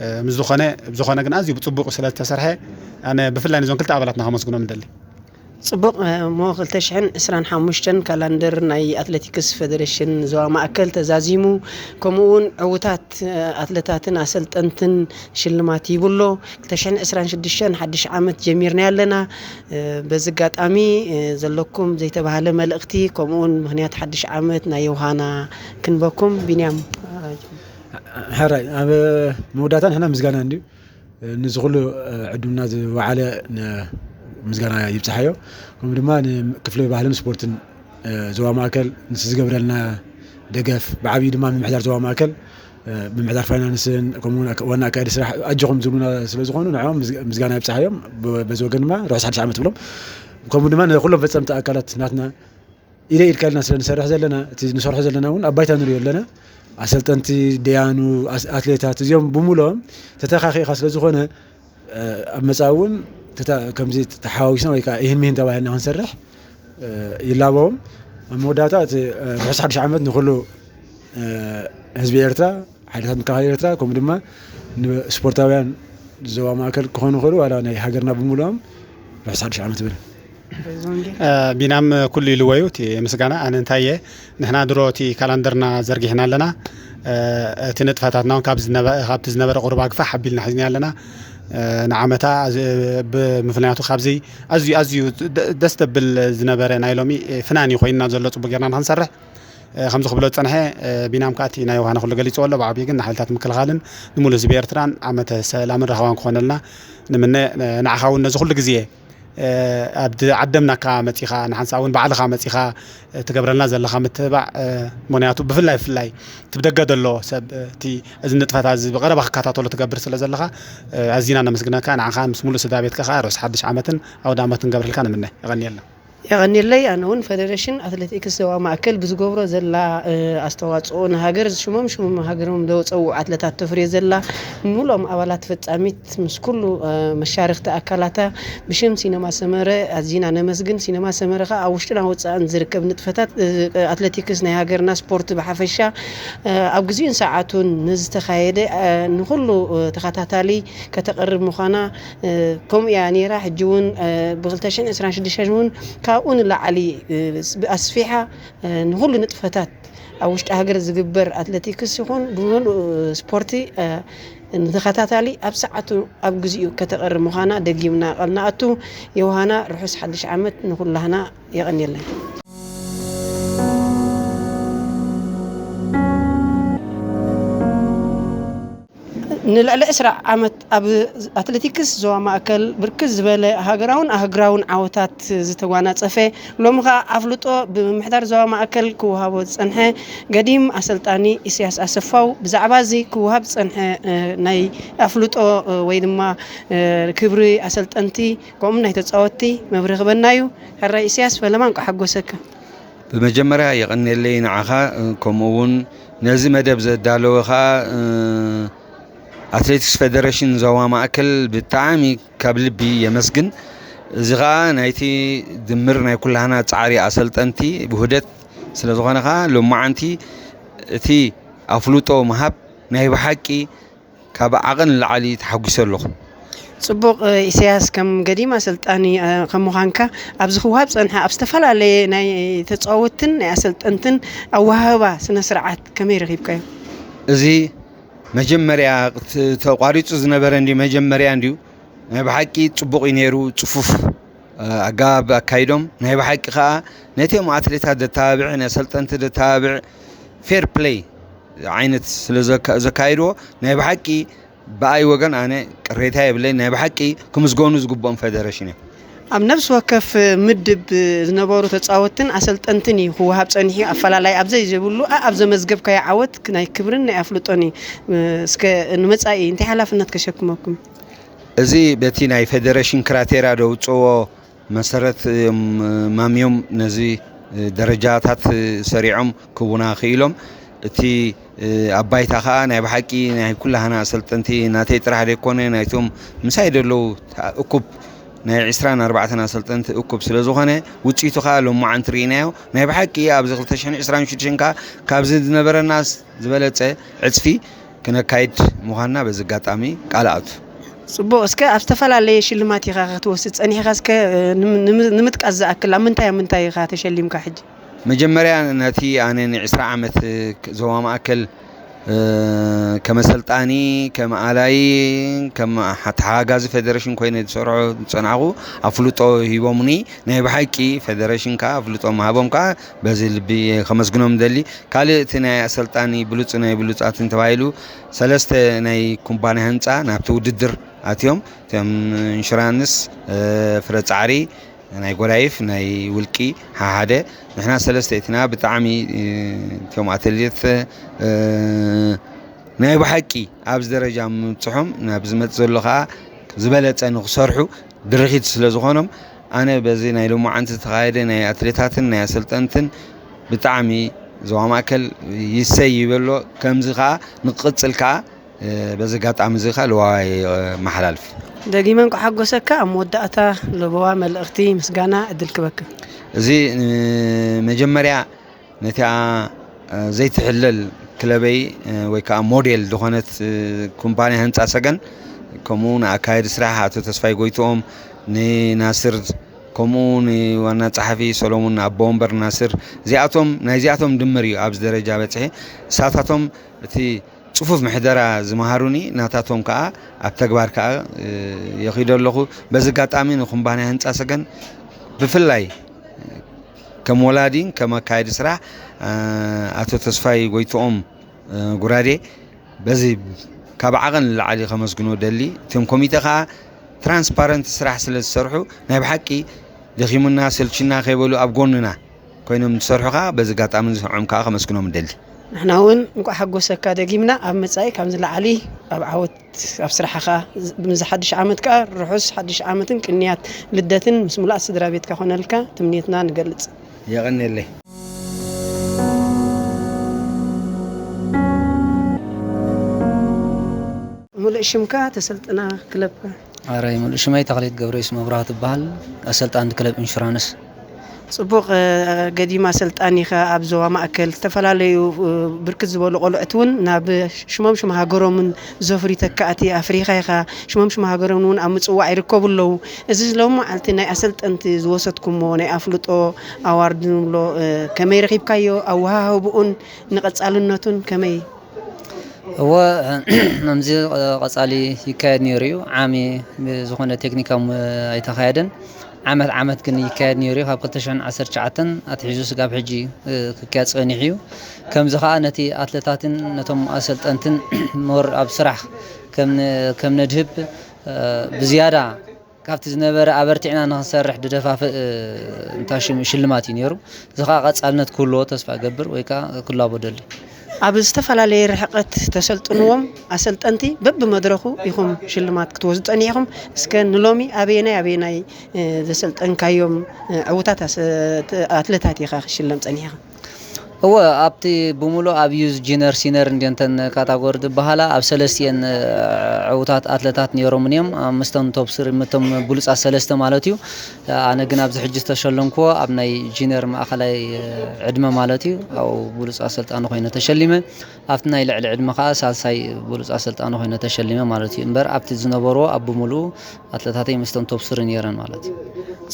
እ፣ ምስ ዝኾነ፣ ብዝኾነ ግን ኣዝዩ ብጽቡቕ ስለ ዝተሰርሐ፣ ኣነ ብፍላይ ነዞም ክልተ ኣባላትና ከመስግኖም እደሊ። ጽቡቕ፣ እ፣ እሞ ክልተ ሽሕን ዕስራን ሓሙሽተን ካላንደር ናይ ኣትሌቲክስ ፌደሬሽን ዞባ ማእከል ተዛዚሙ፣ ከምኡ እውን ዕዉታት፣ እ፣ ኣትለታትን ኣሰልጠንትን ሽልማት ሂቡ ኣሎ። ክልተ ሽሕን ዕስራን ሽዱሽተን ሓድሽ ዓመት ጀሚርና ኣለና። እ፣ በዚ ኣጋጣሚ፣ እ፣ ዘለኩም ዘይተባህለ መልእኽቲ፣ ከምኡ እውን ምኽንያት ሓድሽ ዓመት ናይ ዮሃና ክንበኩም። ቢንያም። ሕራይ፣ ኣብ መወዳእታ ንሕና ምስጋና እንድዩ። ነዚ ኩሉ፣ እ፣ ዕድምና ዝወዓለ ን-፣ ምስጋና ይብጽሓዮ። ከምኡ ድማ ንክፍሊ ባህልን ስፖርትን፣ እ፣ ዞባ ማእከል ንስ ዝገብረልና ደገፍ፣ ብዓብዩ ድማ ምምሕዳር ዞባ ማእከል፣ እ፣ ምምሕዳር ፋይናንስን ከምኡ እውን ኣካ-፣ ዋና ኣካያዲ ስራሕ ኣጆኹም ዝብሉና ስለ ዝኾኑ ንዕኦም ምስ-፣ ምስጋና ይብጽሓዮም። ብ-፣ በዚ ወገን ድማ ርሑስ ሓድሽ ዓመት ብሎም። ከምኡ ድማ ንኩሎም ፈጸምቲ ኣካላት ናትና ኢደ ኢድካ ኢልና ስለ ንሰርሕ ዘለና፣ እቲ ንሰርሖ ዘለና እውን ኣብ ባይታ ንሪኦ ኣለና። ኣሰልጠንቲ፣ ደያኑ፣ ኣስ-፣ ኣትሌታት እዚኦም ብምሉኦም ተተኻኺእካ ስለ ዝኾነ፣ እ፣ ኣብ መጻኢ እውን ተታ-፣ ከምዚ ተሓዋዊስና ወይ ከዓ ይህን ሚህን ተባሂልና ክንሰርሕ፣ እ፣ ይላበዎም። ኣብ መወዳእታ እቲ፣ እ፣ ርሑስ ሓድሽ ዓመት ንኹሉ፣ እ፣ ህዝቢ ኤርትራ፣ ሓይልታት ምክልኻል ኤርትራ፣ ከምኡ ድማ ንስፖርታውያን ዞባ ማእከል ክኾኑ ይኽእሉ፣ ዋላ ናይ ሃገርና ብምሉኦም ርሑስ ሓድሽ ዓመት ይብል። እ፣ ቢናም ኩሉ ኢልዎ እዩ እቲ ምስጋና። ኣነ እንታይ እየ፣ ንሕና ድሮ እቲ ካላንደርና ዘርጊሕና ኣለና። እ፣ እቲ ንጥፈታትና እውን ካብ ዝነበ-፣ ካብቲ ዝነበረ ቁሩብ ኣግፋሕ ኣቢልና ሒዝና ኣለና። እ፣ ንዓመታ ዝ-፣ ብምኽንያቱ ካብዚ ኣዝዩ፣ ኣዝዩ ደ-፣ ደስ ዘብል ዝነበረ ናይ ሎሚ ፍናን እዩ ኮይንና ዘሎ፣ ጽቡቅ ጌርና ንኽንሰርሕ። እ፣ ከምዚ ክብሎ ዝጸንሐ፣ እ፣ ቢናም ከኣ እቲ ናይ ዮሃና ኩሉ ገሊጽዎ ኣሎ። ብዓብዩ ግን ንሓይልታት ምክልኻልን ንሙሉእ ህዝቢ ኤርትራን ዓመተ ሰላምን ራህዋን ክኾነልና ንምነ። እ፣ ንዓኻ እውን ነዚ ኩሉ ግዜ፣ እ፣ ኣብ ድ-፣ ዓደምናካ መጺኻ፣ ንሓንሳእ እውን ባዕልኻ መጺኻ፣ እ፣ ትገብረልና ዘለኻ ምትብባዕ፣ እ፣ ምኽንያቱ ብፍላይ፣ ብፍላይ እቲ ብደገ ዘሎ ሰብ፣ እ፣ እቲ እዚ ንጥፈታት እዚ ብቐረባ ክከታተሎ ትገብር ስለ ዘለኻ፣ እ፣ ኣዚና ነመስግነካ። ንዓኻን ምስ ሙሉእ ስድራ ቤትካ ከኣ ርሑስ ሓድሽ ዓመትን ኣውደ ዓመትን ክገብረልካ ንምነ። የቐንየልና። የቐንየለይ። ኣነ እውን ፈደረሽን ኣትሌቲክስ ዞባ ማእከል ብዝገብሮ ዘላ፣ እ፣ ኣስተዋጽኦ ንሃገር፣ ሽሞም ሽሞም ሃገሮም ዘውጸኡ ኣትለታት ተፍርዮ ዘላ፣ ንሙሉኦም ኣባላት ፈጻሚት ምስ ኩሉ፣ እ፣ መሻርኽቲ ኣካላታ፣ ብሽም ሲነማ ሰመረ ኣዚና ነመስግን። ሲነማ ሰመረ ከኣ ኣብ ውሽጥን ኣብ ወጻእን ዝርከብ ንጥፈታት፣ እ፣ ኣትሌቲክስ ናይ ሃገርና ስፖርት ብሓፈሻ፣ እ፣ ኣብ ግዜኡን ሰዓቱን ንዝተኻየደ፣ እ፣ ንኹሉ፣ እ፣ ተኸታታሊ ከተቕርብ ምዃና፣ እ፣ ከምኡ እያ ነይራ። ሕጂ እውን፣ እ፣ ብ ክልተ ሽሕን ዕስራን ሽዱሽተን እውን ካብኡ ንላዕሊ፣ እ፣ ስ-፣ ኣስፊሓ፣ እ፣ ንኹሉ ንጥፈታት ኣብ ውሽጢ ሃገር ዝግበር ኣትሌቲክስ ይኹን ብምሉእ ስፖርቲ፣ እ፣ ንተኸታታሊ ኣብ ሰዓቱ ኣብ ግዜኡ ከተቕርብ ምዃና ደጊምና ቃል ንኣቱ። ዮሃና ርሑስ ሓድሽ ዓመት ንኹላህና። የቐንየለይ። ንልዕሊ ዕስራ ዓመት ኣብ ኣትሌቲክስ ዞባ ማእከል ብርክት ዝበለ ሃገራውን ኣህጉራውን ዓወታት ዝተጓናጸፈ፣ ሎሚ ኸኣ ኣፍልጦ ብምምሕዳር ዞባ ማእከል ክወሃቦ ዝጸንሐ ገዲም ኣሰልጣኒ ኢሳያስ ኣሰፋው ብዛዕባ እዚ ክወሃብ ዝጸንሐ፣ እ፣ ናይ ኣፍልጦ፣ እ፣ ወይ ድማ፣ እ፣ ክብሪ ኣሰልጠንቲ ከምኡ ናይ ተጻወትቲ መብርሂ ክበና እዩ። ሕራይ ኢሳያስ፣ ፈለማ እንቋዕ ሓጎሰካ። ብመጀመርያ የቐንየለይ ንዓኻ፣ እ፣ ከምኡ እውን ነዚ መደብ ዘዳለወ ኸኣ፣ እ፣ ኣትሌቲክስ ፌደሬሽን ዞባ ማእከል ብጣዕሚ ካብ ልቢ የመስግን። እዚ ኸኣ ናይቲ ድምር ናይ ኩላህና ጻዕሪ ኣሰልጠንቲ ውህደት ስለ ዝኾነ ኸኣ ሎማዓንቲ እቲ ኣፍልጦ ምሃብ ናይ ብሓቂ ካብ ዓቐን ንላዕሊ ተሓጒሰ ኣለኹ። ጽቡቕ፣ እ፣ ኢሳያስ፣ ከም ገዲም ኣሰልጣኒ፣ እ፣ ከም ምዃንካ፣ ኣብዚ ክወሃብ ጸንሐ ኣብ ዝተፈላለየ ናይ ተጻወትትን ናይ ኣሰልጠንትን ኣወሃህባ ስነ ስርዓት ከመይ ረኺብካዮ? እዚ መጀመርያ ት-፣ ተቋሪጹ ዝነበረ እንድዩ፣ መጀመርያ እንድዩ። ናይ ብሓቂ ጽቡቕ እዩ ነይሩ፣ ጽፉፍ፣ እ፣ ኣገባብ ኣካይዶም። ናይ ብሓቂ ከኣ ነቲኦም ኣትሌታት ዘተባብዕ፣ ነሰልጠንቲ ዘተባብዕ ፌር ፕለይ ዓይነት ስለ ዘካ-፣ ዘካይድዎ፣ ናይ ብሓቂ ብኣይ ወገን ኣነ ቅሬታ የብለይ። ናይ ብሓቂ ክምስገኑ ዝግብኦም ፌደሬሽን እዮም። ኣብ ነፍሲ ወከፍ ምድብ ዝነበሩ ተጻወትን ኣሰልጠንትን እዩ ክወሃብ ጸኒሑ። ኣፈላላይ ኣብ ዘይብሉ፣ ኣኣብ ዘመዝገብካዮ ዓወት ናይ ክብርን ናይ ኣፍልጦን እዩ። እስከ ንመጻኢ እንታይ ሓላፍነት ከሸክመኩም? እዚ በቲ ናይ ፌደሬሽን ክራቴራ ደውጽዎ መሰረት እዮም ማምዮም ነዚ ደረጃታት ሰሪዖም ክውና ክኢሎም። እቲ ኣብ ባይታ ኸኣ ናይ ብሓቂ ናይ ኩላህና ኣሰልጠንቲ፣ ናተይ ጥራሕ ዘይኮነ፣ ናይቶም ምሳይ ዘለዉ እኩብ ናይ ዕስራን ኣርባዕተን ኣሰልጠንቲ እኩብ ስለ ዝኾነ፣ ውጽኢቱ ኸኣ ሎማዓንቲ ርኢናዮ። ናይ ብሓቂ ኣብዚ ክልተ ሽሕን ዕስራን ሽዱሽተን ከኣ ካብዚ ዝነበረና ዝበለጸ ዕጽፊ ክነካይድ ምዃንና በዚ ኣጋጣሚ ቃል ኣቱ። ጽቡቕ። እስከ ኣብ ዝተፈላለየ ሽልማት ኢኻ ክትወስድ ጸኒሕካ። እስከ እ፣ ንም- ንም- ንምጥቃስ ዝኣክል ኣብ ምንታይ ኣብ ምንታይ ኢኻ ተሸሊምካ ሕጂ? መጀመርያ ነቲ ኣነ ን20 ዓመት እ፣ ክ- ዞባ ማእከል እ፣ ከም ኣሰልጣኒ፣ ከም ኣላይ፣ ከም ሓ- ተሓጋዚ ፌደሬሽን ኮይነ ዝሰርሖ ዝጸናዕኹ ኣፍልጦ ሂቦምኒ። ናይ ብሓቂ ፌደሬሽን ከኣ ኣፍልጦ ምሃቦም ከኣ በዚ ልቢ ከመስግኖም ደሊ። ካልእ እቲ ናይ ኣሰልጣኒ ብሉጽ ናይ ብሉጻትን ተባሂሉ ሰለስተ ናይ ኩምባንያ ህንጻ ናብቲ ውድድር ኣትዮም። እቶም ኢንሹራንስ፣ እ፣ ፍረ ጻዕሪ፣ ናይ ጎዳይፍ፣ ናይ ውልቂ ሓሓደ። ንሕና ሰለስተ እቲና ብጣዕሚ፣ እ፣ እቶም ኣትሌት፣ እ፣ ናይ ብሓቂ ኣብዚ ደረጃ ምብጽሖም ናብ ዝመጽእ ዘሎ ከኣ ዝበለጸ ንክሰርሑ ድርኺት ስለ ዝኾኖም፣ ኣነ በዚ ናይ ሎማዓንቲ ዝተኻየደ ናይ ኣትሌታትን ናይ ኣሰልጠንትን ብጣዕሚ ዞባ ማእከል ይሰይ ይበሎ። ከምዚ ከኣ ንክቕጽል ከኣ እ፣ በዚ ኣጋጣሚ እዚ ከኣ ለዋዋይ እ፣ መሓላልፍ። ደጊመ እንኳዕ ሓጎሰካ። ኣብ መወዳእታ ለበዋ መልእኽቲ ምስጋና ዕድል ክበካ። እዚ እ፣ መጀመርያ ነቲኣ እ፣ ዘይትሕለል ክለበይ እ፣ ወይ ከዓ ሞዴል ዝኾነት እ፣ ኩምፓንያ ህንፃ ሰገን፣ ከምኡ ንኣካየዲ ስራሕ ኣቶ ተስፋይ ጎይትኦም፣ ንናስር፣ ከምኡ ንዋና ጸሓፊ ሰሎሙን ኣቦ ወንበር ናስር፣ እዚኣቶም ናይዚኣቶም ድምር እዩ ኣብዚ ደረጃ በጽሐ። እሳታቶም እቲ ጽፉፍ ምሕደራ ዝመሃሩኒ ናታቶም ከኣ ኣብ ተግባር ከኣ እ፣ የኺዶ ኣለኹ። በዚ ኣጋጣሚ ንኩምባንያ ህንጻ ሰገን ብፍላይ ከም ወላዲን ከም ኣካየዲ ስራሕ እ፣ ኣቶ ተስፋይ ጎይትኦም እ፣ ጉራዴ በዚ ካብ ዓቐን ንላዕሊ ከመስግኖ ደሊ። እቶም ኮሚቴ ከኣ ትራንስፓረንት ስራሕ ስለ ዝሰርሑ ናይ ብሓቂ ደኺሙና ሰልችና ከይበሉ ኣብ ጎንና ኮይኖም ዝሰርሑ ከኣ በዚ ኣጋጣሚ ንሶም ከኣ ከመስግኖም እደሊ። ንሕና እውን እንቋዕ ሓጎሰካ ደጊምና። ኣብ መጻኢ ካብ ዝለዓሊ ኣብ ዓወት ኣብ ስራሕኻ ዝ- ምስ ሓድሽ ዓመት ከኣ ርሑስ ሓድሽ ዓመትን ቅንያት ልደትን ምስ ሙሉኣት ስድራ ቤትካ ኮነልካ ትምኒትና ንገልጽ። የቐንየለይ። ሙሉእ ሽምካ ተሰልጥና ክለብካ። ኣራይ ሙሉእ ሽመይ ተኽሊት ገብረየሱስ መብራህቱ እበሃል፣ ኣሰልጣኒ ክለብ ኢንሹራንስ። ጽቡቕ። እ፣ ገዲም ኣሰልጣኒ ኢኻ ኣብ ዞባ ማእከል። ዝተፈላለዩ እ፣ ብርክት ዝበሉ ቆልዑት እውን ናብ ሽሞም ሽም ሃገሮምን ዘፍሪ ተካእቲ ኣፍሪኻ ኢኻ። ሽሞም ሽም ሃገሮምን እውን ኣብ ምጽዋዕ ይርከቡ ኣለዉ። እዚ ሎም መዓልቲ ናይ ኣሰልጠንቲ ዝወሰድኩሞ ናይ ኣፍልጦ ኣዋርድ ንብሎ እ፣ ከመይ ረኺብካዮ? ኣወሃህብኡን ንቐጻልነቱን ከመይ? እወ፣ ከምዚ ቀጻሊ ይካየድ ነይሩ እዩ። ዓሚ ብዝኾነ ቴክኒካዊ ኣይተኻየደን። ዓመት ዓመት ግን ይካየድ ነይሩ እዩ። ካብ ክልተ ሽሕን ዓሰርተ ትሽዓተን ኣትሒዙ ስጋብ ሕጂ፣ እ፣ ክካየድ ጸኒሑ እዩ። ከምዚ ኸኣ ነቲ ኣትለታትን ነቶም ኣሰልጠንትን ሞር ኣብ ስራሕ ከም ን-፣ ከም ነድህብ፣ እ፣ ብዝያዳ ካብቲ ዝነበረ ኣበርቲዕና ንኽንሰርሕ ድደፋፍእ፣ እ፣ እንታይ ሽሙ ሽልማት እዩ ነይሩ። እዚ ኸኣ ቀጻልነት ክህልዎ ተስፋ እገብር ወይ ከኣ ክላቦ ደሊ። ኣብ ዝተፈላለየ ርሕቀት ተሰልጥንዎም ኣሰልጠንቲ በብመድረኹ ኢኹም ሽልማት ክትወስዱ ጸኒሕኹም። እስከ ንሎሚ ኣበየናይ ኣበየናይ፣ እ፣ ዘሰልጠንካዮም፣ እ፣ ዕዉታት ኣሰ-፣ ት-፣ ኣትለታት ኢኻ ክሽለም ጸኒሕኻ? እወ፣ ኣብቲ ብምሉእ ኣብ ዩዝ፣ ጂነር፣ ሲነር እንድየን እተን ካታጎሪ ዝበሃላ፣ ኣብ ሰለስቲኤን፣ እ፣ ዕዉታት ኣትለታት ነይሮምን እዮም። ኣብ ምስቶም ቶፕ ስሪ፣ ምስቶም ብሉጻት ሰለስተ ማለት እዩ። ኣነ ግን ኣብዚ ሕጂ ዝተሸለምክዎ ኣብ ናይ ጂነር ማእኸላይ፣ እ፣ ዕድመ ማለት እዩ። ኣብኡ ብሉጽ ኣሰልጣኒ ኮይነ ተሸሊመ። ኣብቲ ናይ ልዕሊ ዕድመ ከኣ ሳልሳይ ብሉጽ ኣሰልጣኒ ኮይነ ተሸሊመ ማለት እዩ። እምበር ኣብቲ ዝነበርዎ ኣብ ብምሉኡ ኣትለታተይ ምስቶም ቶፕ ስሪ ነይረን ማለት እዩ።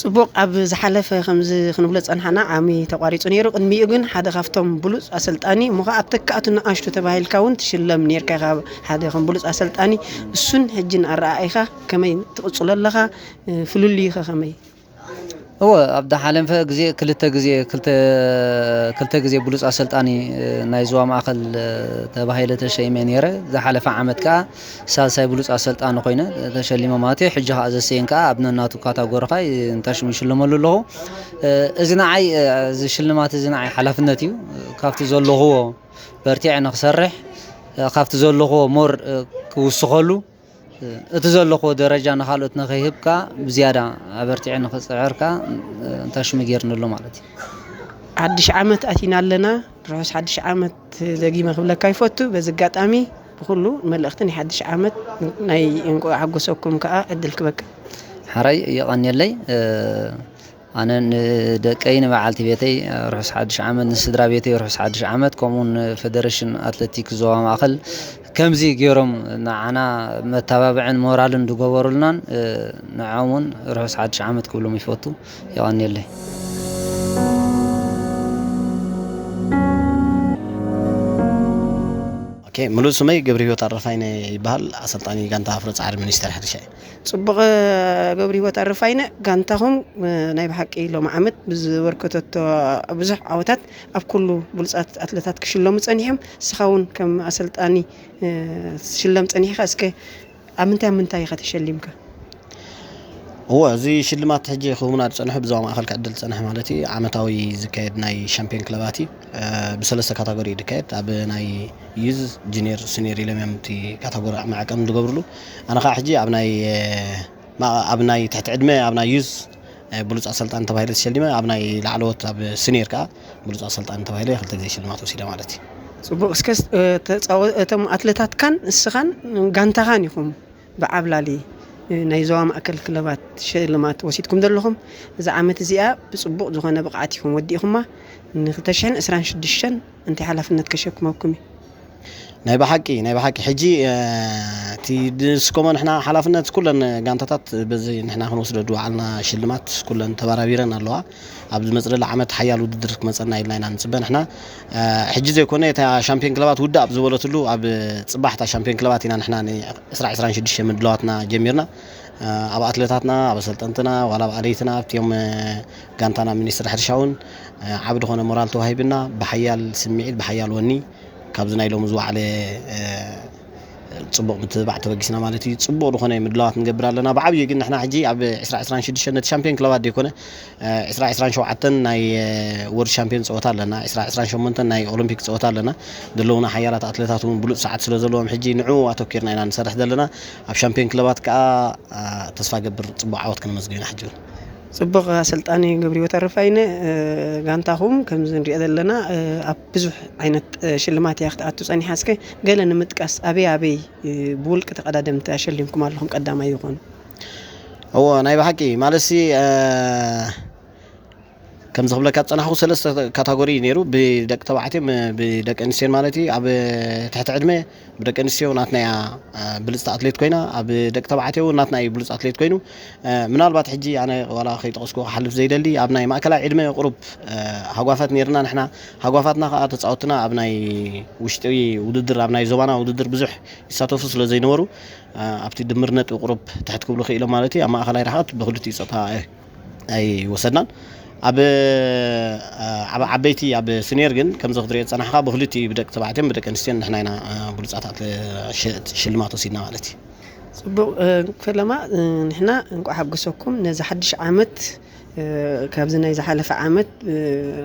ጽቡቕ። ኣብ ዝሓለፈ ከምዚ ክንብሎ ጸንሓና ዓሚ ተቋሪጹ ነይሩ። ቅድሚኡ ግን ሓደ ካብቶም ብሉጽ ኣሰልጣኒ እሞ ከኣ ኣብ ተካእቱ ንኣሽቱ ተባሂልካ እውን ትሽለም ነይርካ ኢኻ ሓደ ከም ብሉጽ ኣሰልጣኒ። እሱን ሕጂን ኣረኣእይኻ ከመይ ትቕጽሎ ኣለኻ? ፍልልዩኸ ከመይ? እወ፣ ኣብ ዝሓለፈ ግዜ ክልተ ግዜ፣ ክልተ፣ ክልተ ግዜ ብሉጽ ኣሰልጣኒ፣ እ፣ ናይ ዞባ ማእከል፣ እ፣ ተባሂለ ተሸይመ ነይረ። ዝሓለፈ ዓመት ከኣ ሳልሳይ ብሉጽ ኣሰልጣኒ ኮይነ ተሸሊመ ማለት እዩ። ሕጂ ከኣ ዘሰየን ከኣ ኣብ ነናቱ ካታጎሪ ከኣ እንታይ ሽሙ ይሽለመሉ ኣለኹ። እ፣ እዚ ንዓይ፣ እ፣ እዚ ሽልማት እዚ ንዓይ ሓላፍነት እዩ። ካብቲ ዘለኽዎ በርቲዐ ንኽሰርሕ፣ እ፣ ካብቲ ዘለኽዎ ሞር፣ እ፣ ክውስኸሉ፣ እቲ ዘለኽዎ ደረጃ ንኻልኦት ንኸይህብካ ብዝያዳ ኣበርቲዐ ንኽጽዕርካ እንታይ ሽሙ ጌርንሉ ማለት እዩ። ሓድሽ ዓመት ኣቲና ኣለና። ርሑስ ሓድሽ ዓመት ደጊመ ክብለካ ይፈቱ። በዚ ኣጋጣሚ ብኹሉ መልእኽቲ ናይ ሓድሽ ዓመት ናይ እንቋዕ ሓጎሰኩም ከኣ ዕድል ክበካ። ሓራይ የቐንየለይ። እ፣ ኣነ ንደቀይ፣ ንበዓልቲ ቤተይ ርሑስ ሓድሽ ዓመት፣ ንስድራ ቤተይ ርሑስ ሓድሽ ዓመት፣ ከምኡ እውን ንፌደሬሽን ኣትሌቲክስ ዞባ ማእኸል ከምዚ ገይሮም ንዓና መተባብዕን ሞራልን ዝገበሩልናን ንዖም እውን ርሑስ ሓድሽ ዓመት ክብሎም ይፈቱ። የቐንየለይ። ኦኬ፣ ምሉእ ስመይ ገብረ ህይወት ኣረፋይነ ይበሃል። ኣሰልጣኒ ጋንታ ኣፍሮ ጻዕሪ ሚኒስተር ሕርሻ እዩ። ጽቡቕ። ገብረ ህይወት ኣረፋይነ፣ ጋንታኹም ናይ ብሓቂ ሎሚ ዓመት ብዝበርከተቶ ብዙሕ ዓወታት ኣብ ኩሉ ብሉጻት ኣትለታት ክሽለሙ ጸኒሖም። ንስኻ እውን ከም ኣሰልጣኒ ትሽለም ጸኒሕካ። እስከ ኣብ ምንታይ ኣብ ምንታይ ኢኻ ተሸሊምካ? እወ፣ እዚ ሽልማት ሕጂ ክህቡና ዝጸንሑ ብዞባ ማእኸል ክዕደል ዝጸንሐ ማለት እዩ። ዓመታዊ ዝካየድ ናይ ሻምፒዮን ክለባት እዩ። ብሰለስተ ካታጎሪ እዩ ዝካየድ። ኣብ ናይ ዩዝ፣ ጁኒየር፣ ሲኒየር ኢሎም እዮም እቲ ካታጎሪ መዐቀኒ ዝገብርሉ። ኣነ ከዓ ሕጂ ኣብ ናይ ኣብ ናይ ትሕቲ ዕድመ ኣብ ናይ ዩዝ ብሉፅ ኣሰልጣኒ ተባሂለ ተሸሊመ፣ ኣብ ናይ ላዕለዎት ኣብ ሲኒየር ከዓ ብሉፅ ኣሰልጣኒ ተባሂለ ክልተ ግዜ ሽልማት ወሲደ ማለት እዩ። ፅቡቅ። እስከ እቶም ኣትለታትካን ንስኻን ጋንታኻን ኢኹም ብዓብላሊ ናይ ዞባ ማእከል ክለባት ሽልማት ወሲድኩም ዘለኹም። እዛ ዓመት እዚኣ ብፅቡቕ ዝኾነ ብቕዓት ኢኹም ወዲእኹማ። ን ክልተ ሽሕን ዕስራን ሽዱሽተን እንታይ ሓላፍነት ከሸክመኩም እዩ? ናይ ብሓቂ ናይ ብሓቂ ሕጂ እቲ ንስከሞ ንሕና ሓላፍነት ኩለን ጋንታታት በዚ ንሕና ክንወስዶ ዝወዓልና ሽልማት ኩለን ተባራቢረን ኣለዋ። ኣብ ዝመፅእ ዘሎ ዓመት ሓያል ውድድር ክመፀና ኢልና ኢና ንፅበ ንሕና። ሕጂ ዘይኮነ እታ ሻምፒዮን ክለባት ውዳእ ኣብ ዝበለትሉ ኣብ ፅባሕ እታ ሻምፒዮን ክለባት ኢና ንሕና ን ዕስራ ዕስራን ሽዱሽተ ምድላዋትና ጀሚርና። ኣብ ኣትለታትና፣ ኣብ ኣሰልጠንትና፣ ዋላ ኣብ ኣለይትና ኣብቲኦም ጋንታና ሚኒስትሪ ሕርሻ እውን ዓቢ ዝኾነ ሞራል ተዋሂብና ብሓያል ስምዒት ብሓያል ወኒ ካብዚ ናይ ሎሚ ዝወዓለ ፅቡቕ ምትብባዕ ተበጊስና ማለት እዩ። ፅቡቕ ዝኾነ ምድላዋት ንገብር ኣለና። ብዓብዩ ግን ንሕና ሕጂ ኣብ ዕስራ ዕስራን ሽዱሽተ ነቲ ሻምፒዮን ክለባት ዘይኮነ ዕስራ ዕስራን ሸውዓተን ናይ ወርልድ ሻምፒዮን ፀወታ ኣለና። ዕስራ ዕስራን ሸሞንተን ናይ ኦሎምፒክ ፀወታ ኣለና። ዘለውና ሓያላት ኣትሌታት እውን ብሉፅ ሰዓት ስለ ዘለዎም ሕጂ ንዕኡ ኣተኪርና ኢና ንሰርሕ ዘለና። ኣብ ሻምፒዮን ክለባት ከዓ ተስፋ ገብር ፅቡቕ ዓወት ክነመዝግብ ኢና ሕጂ እውን። ፅቡቕ። ኣሰልጣኒ ገብረህይወት ኣረፋይነ፣ ጋንታኹም ከምዚ ንሪኦ ዘለና ኣብ ብዙሕ ዓይነት ሽልማት እያ ክትኣቱ ፀኒሓ። እስከ ገለ ንምጥቃስ ኣበይ ኣበይ ብውልቂ ተቐዳደምቲ ኣሸሊምኩም ኣለኹም ቀዳማይ ዝኾኑ? እዎ ናይ ብሓቂ ማለትሲ ከም ዝኽብለካ ዝፀናሕኩ ሰለስተ ካታጎሪ እዩ ነይሩ። ብደቂ ተባዕትዮ ብደቂ ኣንስትዮን ማለት እዩ። ኣብ ትሕቲ ዕድመ ብደቂ ኣንስትዮ ናትና እያ ብልፅቲ ኣትሌት ኮይና፣ ኣብ ደቂ ተባዕትዮ እውን ናትና እዩ ብሉፅ ኣትሌት ኮይኑ። ምናልባት ሕጂ ኣነ ዋላ ከይጠቐስኩ ክሓልፍ ዘይደሊ ኣብ ናይ ማእከላይ ዕድመ ቁሩብ ሃጓፋት ነይርና ንሕና። ሃጓፋትና ከዓ ተፃወትና ኣብ ናይ ውሽጢ ውድድር ኣብ ናይ ዞባና ውድድር ብዙሕ ይሳተፉ ስለ ዘይነበሩ ኣብቲ ድምር ነጥቢ ቁሩብ ትሕት ክብሉ ክኢሎም ማለት እዩ። ኣብ ማእኸላይ ርሕቐት ብክልቲኡ ፆታ ኣይወሰድናን። ኣብ ኣብ ዓበይቲ ኣብ ስኒየር ግን ከምዚ ክትሪኦ ዝፀናሕካ ብክልቲኡ ብደቂ ተባዕትዮን ብደቂ ኣንስትዮን ንሕና ኢና ብሉፃት ሽልማት ወሲድና ማለት እዩ። ፅቡቅ። ፈለማ ንሕና እንቋዕ ሓጎሰኩም ነዚ ሓድሽ ዓመት። ካብዚ ናይ ዝሓለፈ ዓመት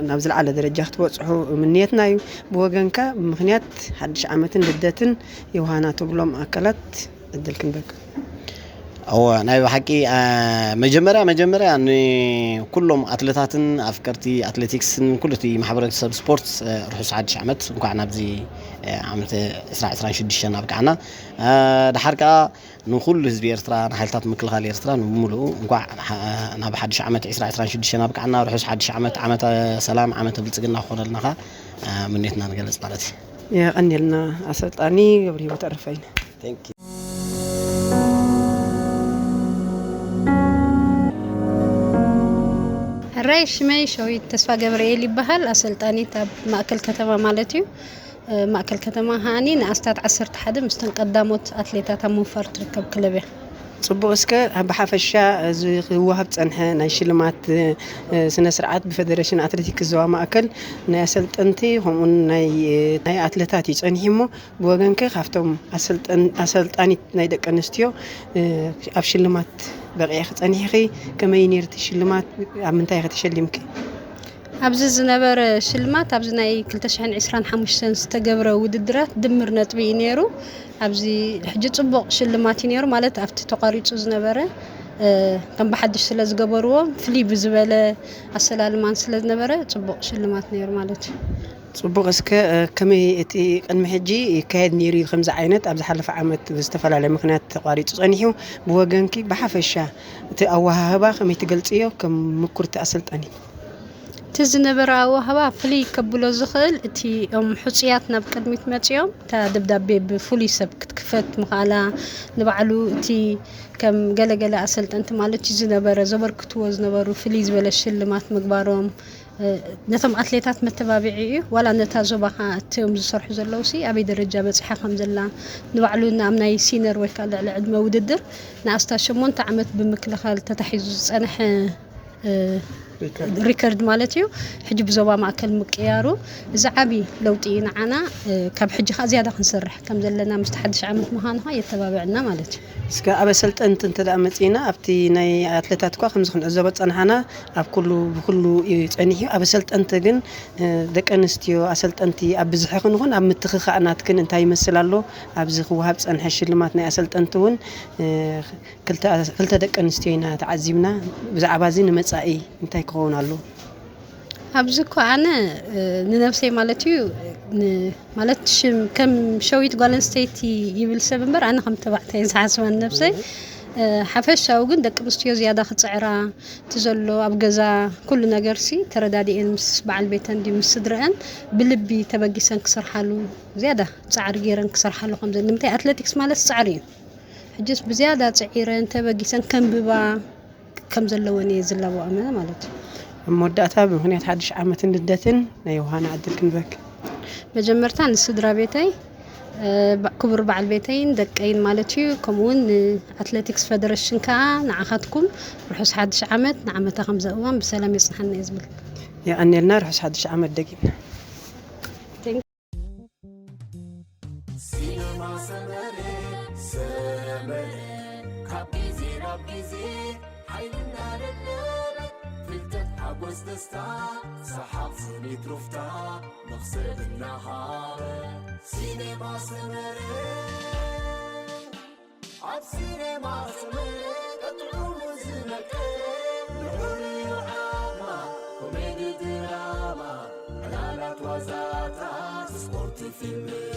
ናብ ዝለዓለ ደረጃ ክትበፅሑ ምንየትና እዩ። ብወገንካ ብምኽንያት ሓድሽ ዓመትን ልደትን ዮሃና ትብሎም ኣካላት ዕድል ክንበካ። እወ ናይ ብሓቂ መጀመርያ መጀመርያ ንኩሎም ኣትለታትን ኣፍቀርቲ ኣትሌቲክስን ኩሉ እቲ ማሕበረሰብ ስፖርት ርሑስ ሓድሽ ዓመት እንኳዕ ናብዚ ዓመት ዕስራ ዕስራን ሽዱሽተን ኣብቅዓና። ድሓር ከዓ ንኹሉ ህዝቢ ኤርትራ ንሓይልታት ምክልኻል ኤርትራ ንምሉኡ እንኳዕ ናብ ሓድሽ ዓመት ዕስራ ዕስራን ሽዱሽተን ኣብቅዓና። ርሑስ ሓድሽ ዓመት ዓመተ ሰላም ዓመተ ብልፅግና ክኾነልና ከዓ ምኔትና ንገልፅ ማለት እዩ። የቐንየልና ኣሰልጣኒ ገብረሂወት ኣረፋይነ። Thank you። ሕራይ ሽመይ ሸዊት ተስፋ ገብርኤል ይበሃል። ኣሰልጣኒት ኣብ ማእከል ከተማ ማለት እዩ። ማእከል ከተማ ከዓኒ ንኣስታት ዓሰርተ ሓደ ምስተን ቀዳሞት ኣትሌታት ኣብ ምውፋር ትርከብ ክለብ እያ። ጽቡቕ። እስከ ብሓፈሻ እዚ ክወሃብ ጸንሐ ናይ ሽልማት ስነ ስርዓት ብፈደረሽን ኣትሌቲክስ ዞባ ማእከል ናይ ኣሰልጠንቲ ከምኡውን ናይ ናይ ኣትለታት እዩ ጸኒሑ እሞ ብወገንኪ ካብቶም ኣሰልጠን ኣሰልጣኒት ናይ ደቂ ኣንስትዮ ኣብ ሽልማት በቒዕኺ ጸኒሕኺ ከመይ ነይሩ እቲ ሽልማት ኣብ ምንታይ ኢኺ ተሸሊምኪ? ኣብዚ ዝነበረ ሽልማት ኣብዚ ናይ ክልተ ሽሕን ዕስራን ሓሙሽተን ዝተገብረ ውድድራት ድምር ነጥቢ እዩ ነይሩ። ኣብዚ ሕጂ ጽቡቕ ሽልማት እዩ ነይሩ ማለት ኣብቲ ተቋሪጹ ዝነበረ ከም ብሓድሽ ስለ ዝገበርዎ ፍልይ ብዝበለ ኣሰላልማን ስለ ዝነበረ ጽቡቕ ሽልማት ነይሩ ማለት እዩ። ጽቡቕ። እስከ ከመይ እቲ ቅድሚ ሕጂ ይካየድ ነይሩ እዩ ከምዚ ዓይነት ኣብ ዝሓለፈ ዓመት ብዝተፈላለየ ምኽንያት ተቋሪጹ ጸኒሑ፣ ብወገንኪ ብሓፈሻ እቲ ኣወሃህባ ከመይ ትገልጽዮ ከም ምኩርቲ ኣሰልጣኒ? እቲ ዝነበረ ኣወሃህባ ፍልይ ከብሎ ዝኽእል እቲ ኦም ሕጹያት ናብ ቅድሚት መጺኦም እታ ደብዳቤ ብፍሉይ ሰብ ክትክፈት ምኽኣላ፣ ንባዕሉ እቲ ከም ገለገለ ኣሰልጠንቲ ማለት እዩ ዝነበረ ዘበርክትዎ ዝነበሩ ፍልይ ዝበለ ሽልማት ምግባሮም፣ ነቶም ኣትሌታት መተባብዒ እዩ። ዋላ ነታ ዞባ ከዓ እቲኦም ዝሰርሑ ዘለዉ ሲ ኣበይ ደረጃ በፂሓ ከም ዘላ ንባዕሉ ናብ ናይ ሲነር ወይ ከዓ ልዕሊ ዕድመ ውድድር ንኣስታት ሸሞንተ ዓመት ብምክልኻል ተታሒዙ ዝፀንሐ ሪከርድ ማለት እዩ። ሕጂ ብዞባ ማእከል ምቅያሩ እዚ ዓብዪ ለውጢ እዩ ንዓና። ካብ ሕጂ ከዓ ዝያዳ ክንሰርሕ ከም ዘለና ምስቲ ሓድሽ ዓመት ምዃኑ ከዓ የተባብዐና ማለት እዩ። እስከ ኣብ ኣሰልጠንቲ እንተ ደኣ መጺእና ኣብቲ ናይ ኣትሌታት እኳ ከምዚ ክንዕዘቦ ዝጸናሕና ኣብ ኩሉ ብኩሉ እዩ ጸኒሑ። ኣብ ኣሰልጠንቲ ግን ደቂ ኣንስትዮ ኣሰልጠንቲ ኣብ ብዝሒ ክንኹን ኣብ ምትኽኻእ ናትክን እንታይ ይመስል ኣሎ? ኣብዚ ክወሃብ ዝጸንሐ ሽልማት ናይ ኣሰልጠንቲ እውን ክልተ ደቂ ኣንስትዮ ኢና ተዓዚብና። ብዛዕባ እዚ ንመጻኢ እንታይ ክኸውን ኣሎ? ኣብዚ እኮ ኣነ ንነብሰይ ማለት እዩ ማለት ሽም ከም ሸዊት ጓል ኣንስተይቲ ይብል ሰብ እምበር ኣነ ከም ተባዕታይ ዝሓስባ ንነብሰይ ሓፈሻዊ ግን ደቂ ኣንስትዮ ዝያዳ ክፅዕራ እቲ ዘሎ ኣብ ገዛ ኩሉ ነገር ሲ ተረዳዲኤን ምስ በዓል ቤተን ድዩ ምስ ስድረአን ብልቢ ተበጊሰን ክሰርሓሉ ዝያዳ ፃዕሪ ገይረን ክሰርሓሉ ከም ዘለ ንምንታይ ኣትሌቲክስ ማለት ፃዕሪ እዩ። ሕጅስ ብዝያዳ ፅዒረን ተበጊሰን ከንብባ ከም ዘለወን እየ ዝላቦ ኣመነ ማለት እዩ። ኣብ መወዳእታ ብምኽንያት ሓድሽ ዓመትን ልደትን ናይ ዮሃና ዕድል ክንበክ። መጀመርታ ንስድራ ቤተይ ክቡር በዓል ቤተይን ደቀይን ማለት እዩ። ከምኡውን ንኣትሌቲክስ ፈደረሽን ከዓ ንዓኻትኩም ርሑስ ሓድሽ ዓመት ንዓመታ ከምዚ እዋን ብሰላም የፅንሓና እየ ዝብል። የቐንየልና። ርሑስ ሓድሽ ዓመት ደጊምና። ሲነማ ሰመረ ሰመረ ካብ ግዜ ናብ ግዜ ሓይልና ለብለበ ፍልጠት ሓጎስ ደስታ ሰሓቕ ስኒት ሩፍታ መኽሰብ እናሃበ ሲነማ ሰመረ ኣብ ሲነማ ሰመረ ቀጥዑ ዝመቀ ንዑሪ ዓማ ኮሜዲ ድራማ ዕላላት ዋዛታት ስፖርት ፊልም